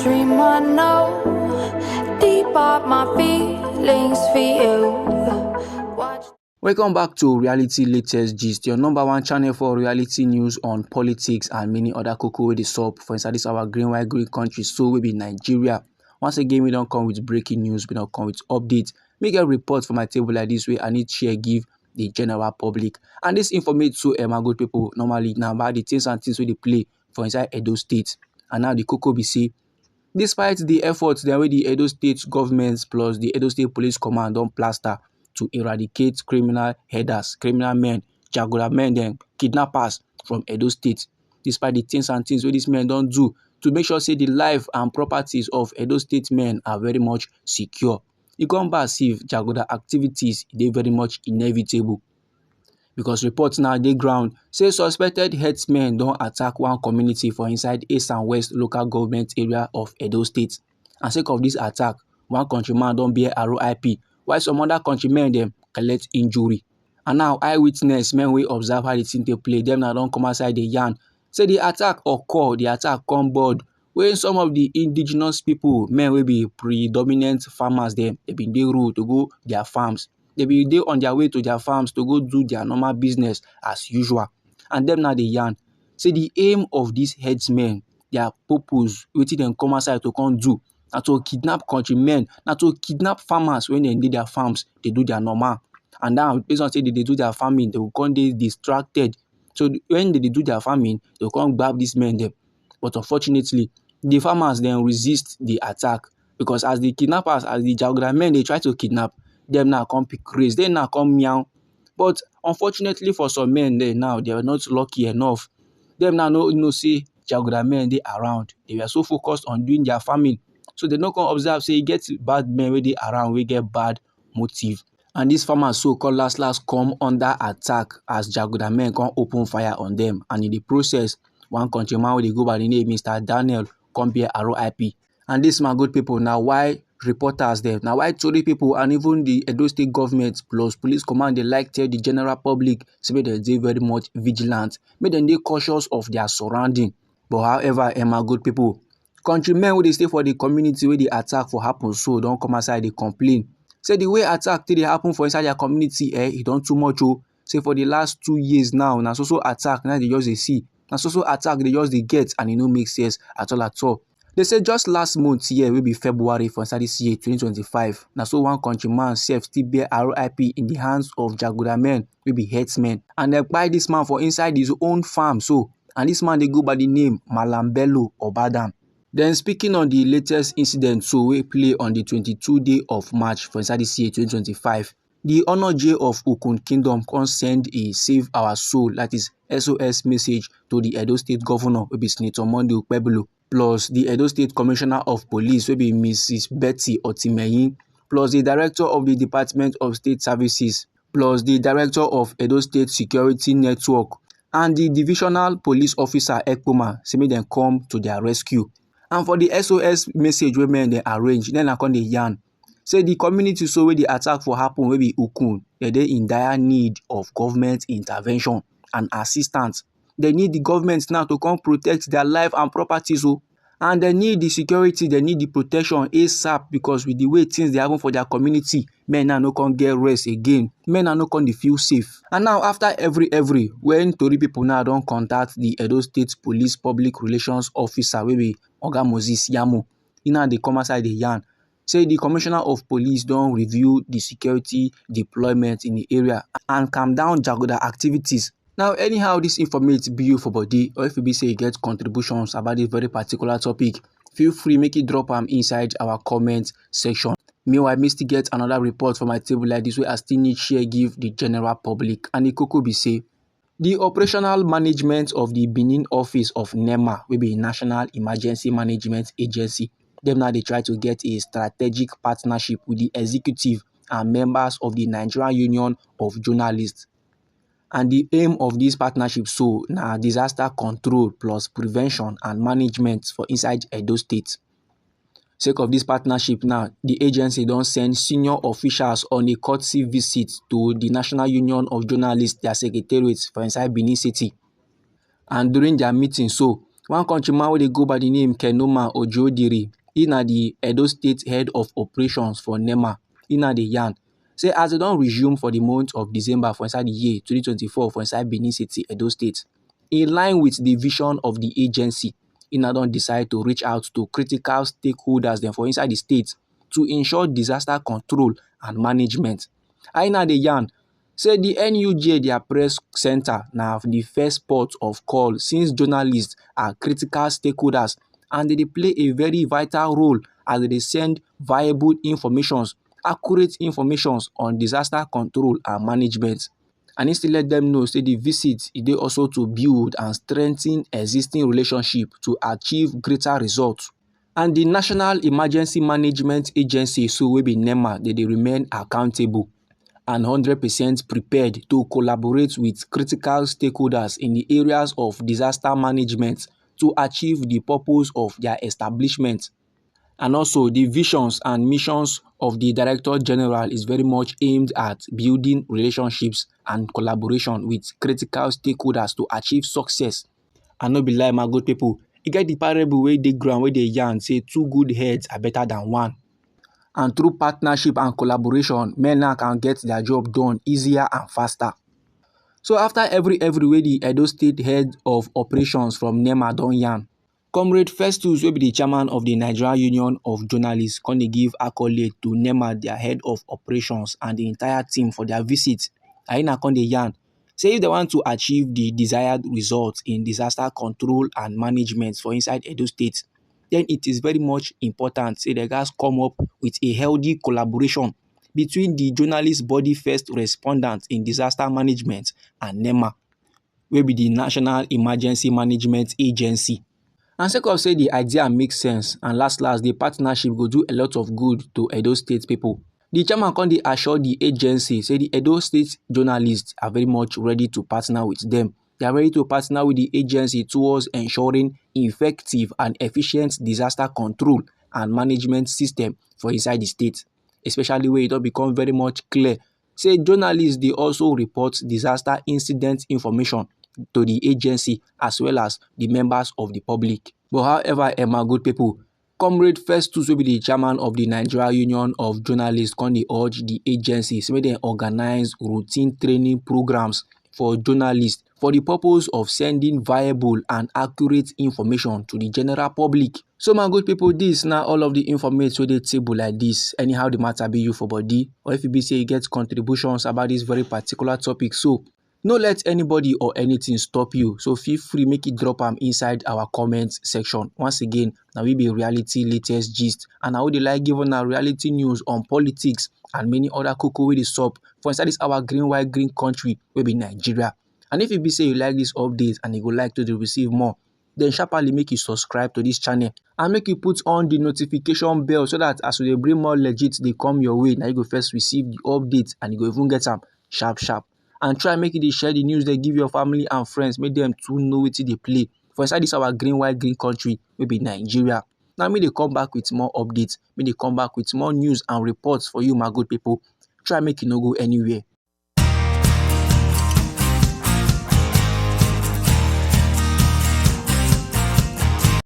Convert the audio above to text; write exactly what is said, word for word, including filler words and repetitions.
Dream I know, deep are my feelings for you. Watch. Welcome back to Reality Latest Gist, your number one channel for reality news on politics and many other koko wey dey sup for inside this our green, white, green country, so wey be Nigeria. Once again, we don come with breaking news, we don come with updates. Make a report for my table like this wey I need share give the general public. And this informate so, eh, my good people, normally na about the things and things wey dey play for inside Edo State. And now the koko be say, despite the efforts dem wey the Edo State government plus the Edo State Police Command don plaster to eradicate criminal herders, criminal men, jaguda men dem, kidnappers from Edo State, despite the things and things wey these men don do to make sure say the life and properties of Edo State men are very much secure, e come be as if jaguda activities dey very much inevitable, because reports now dey ground say suspected herdsmen don attack one community for inside Esan West local government area of Edo State. And sake of this attack, one countryman don bear R I P, while some other countrymen dem collect injury. And now eyewitness men wey observe how the thing take play, dem now don come outside dey yarn say the attack occur, the attack come board when some of the indigenous people, men wey be predominant farmers dem, they bin dey rude to go their farms. They bin dey on their way to their farms to go do their normal business as usual. And dem now dey yarn say the aim of these herdsmen, their purpose, wetin dem come outside to come do, na to kidnap countrymen, na to kidnap farmers when dem dey their farms dey do their normal. And now, based on say they dey do their farming, they go come dey distracted. So when they dey do their farming, they go come gbab these men dem. But unfortunately, the farmers dem resist the attack, because as the kidnappers, as the jaguda men dey try to kidnap, dem now come pick race, dem now come meow. But unfortunately for some men dem now, they were not lucky enough. Dem now no know say jaguda men dey around. They were so focused on doing their farming, so they no come observe say e get bad men wey dey around wey get bad motive. And these farmers so come last last come under attack as jaguda men come open fire on them. And in the process, one countryman wey dey go by the name Mister Daniel come bear R I P. And this, my good people, na why reporters dem, na why tori people and even the Edo State government plus police command dey like tell the general public say make dem dey very much vigilant, make dem dey cautious of their surrounding. But however, eh, my good people, countrymen wey dey stay for the community wey the attack for happen so don come outside dey complain say the way attack take dey happen for inside their community, eh, e don too much o. Say for the last two years now, na so so attack na dey just dey see, na so so attack dey just dey get, and e no make sense at all at all. They say just last month here, wey be February for inside this year twenty twenty-five, na so one countryman sef still bear R I P in the hands of jaguda men wey be herdsmen, and dem kpai this man for inside his own farm so, and this man dey go by the name Malam Bello Obadan. Then, speaking on the latest incident so wey play on the twenty-two day of March for inside this year twenty twenty-five, the Onoje of Ukun Kingdom come send a save our soul, that is S O S message, to the Edo State governor, wey be Senator Monday Okpebholo, plus the Edo State Commissioner of Police, wey be Missus Betty Otimehin, plus the director of the Department of State Services, plus the director of Edo State Security Network, and the divisional police officer, Ekpoma, say make dem come to their rescue. And for the S O S message wey men dem arrange, dem na come dey yarn say the community so wey the attack for happen, wey be Ukun, dem dey in dire need of government intervention and assistance. Dem need the government now to come protect their life and properties o. And dem need the security, dem need the protection ASAP, because with the way things dey happen for their community, men now no come get rest again. Men now no come dey feel safe. And now, after every every, when tori people now don contact the Edo State Police Public Relations Officer, wey be Oga Moses Yamo, he now dey come outside dey yarn say the Commissioner of Police don review the security deployment in the area and calm down jaguda activities. Now, anyhow this informate be you for body, or if you be say you get contributions about this very particular topic, feel free make you drop am inside our comment section. Meanwhile, me still get another report for my table like this, wey I still need share give the general public. And the koko be say, the operational management of the Benin office of NEMA, wey be National Emergency Management Agency, dem now dey try to get a strategic partnership with the executive and members of the Nigerian Union of Journalists. And the aim of this partnership so na disaster control plus prevention and management for inside Edo State. Sake of this partnership now, the agency don send senior officials on a courtesy visit to the National Union of Journalists, their secretariat for inside Benin City. And during their meeting so, One countryman wey dey go by the name Kenoma Ojodiri, he na the Edo State head of operations for nema. He na dey yarn say as they don resume for the month of December for inside the year twenty twenty-four for inside Benin City, Edo State, in line with the vision of the agency, he na don decide to reach out to critical stakeholders dem for inside the state to ensure disaster control and management. Aina dey yarn say the N U J, their press center, na the first port of call since journalists are critical stakeholders and they dey play a very vital role as they dey send viable informations, accurate informations on disaster control and management. And he still let them know say the visit e dey also to build and strengthen existing relationship to achieve greater results. And the National Emergency Management Agency, so wey be nema, they dey remain accountable and hundred percent prepared to collaborate with critical stakeholders in the areas of disaster management to achieve the purpose of their establishment. And also, the visions and missions of the Director General is very much aimed at building relationships and collaboration with critical stakeholders to achieve success. I no be lie, my good people. E get the parable wey dey ground wey dey yarn say two good heads are better than one. And through partnership and collaboration, men now can get their job done easier and faster. So after every every wey the Edo State head of operations from nema don yarn, Comrade Festus, wey be the chairman of the Nigerian Union of Journalists, come dey give accolade to nema, their head of operations, and the entire team for their visit. Aina come dey yarn say if they want to achieve the desired result in disaster control and management for inside Edo State, then it is very much important say they gats come up with a healthy collaboration between the journalist body first respondent in disaster management and nema, wey be the National Emergency Management Agency. And sake of say the idea make sense, and last last, the partnership go do a lot of good to Edo State people, the chairman come dey assure the agency say the Edo State journalists are very much ready to partner with them. They are ready to partner with the agency towards ensuring effective and efficient disaster control and management system for inside the state, especially where it don become very much clear say journalists dey also report disaster incident information to the agency as well as the members of the public. But however, eh, my good people, Comrade Festus, wey be the chairman of the Nigeria Union of Journalists, come dey urge the agencies make dem organize routine training programs for journalists for the purpose of sending viable and accurate information to the general public. So my good people, this na all of the information wey dey table like this. Anyhow the matter be you for body, or if you be say you get contributions about this very particular topic, so no let anybody or anything stop you. So feel free make you drop am inside our comment section. Once again, na we be Reality Latest Gist, and I would like give una reality news on politics and many other koko wey dey sup for inside this our green white green country wey be Nigeria. And if you be say you like this update and you go like to dey receive more, then sharply make you subscribe to this channel and make you put on the notification bell so that as we dey bring more legit dey come your way, na you go first receive the update and you go even get am sharp sharp. And try make you dey share the news dey give your family and friends, make them too know wetin dey play for inside this our green white green country wey be Nigeria. Now me dey come back with more updates, me dey come back with more news and reports for you, my good people. Try make you no go anywhere.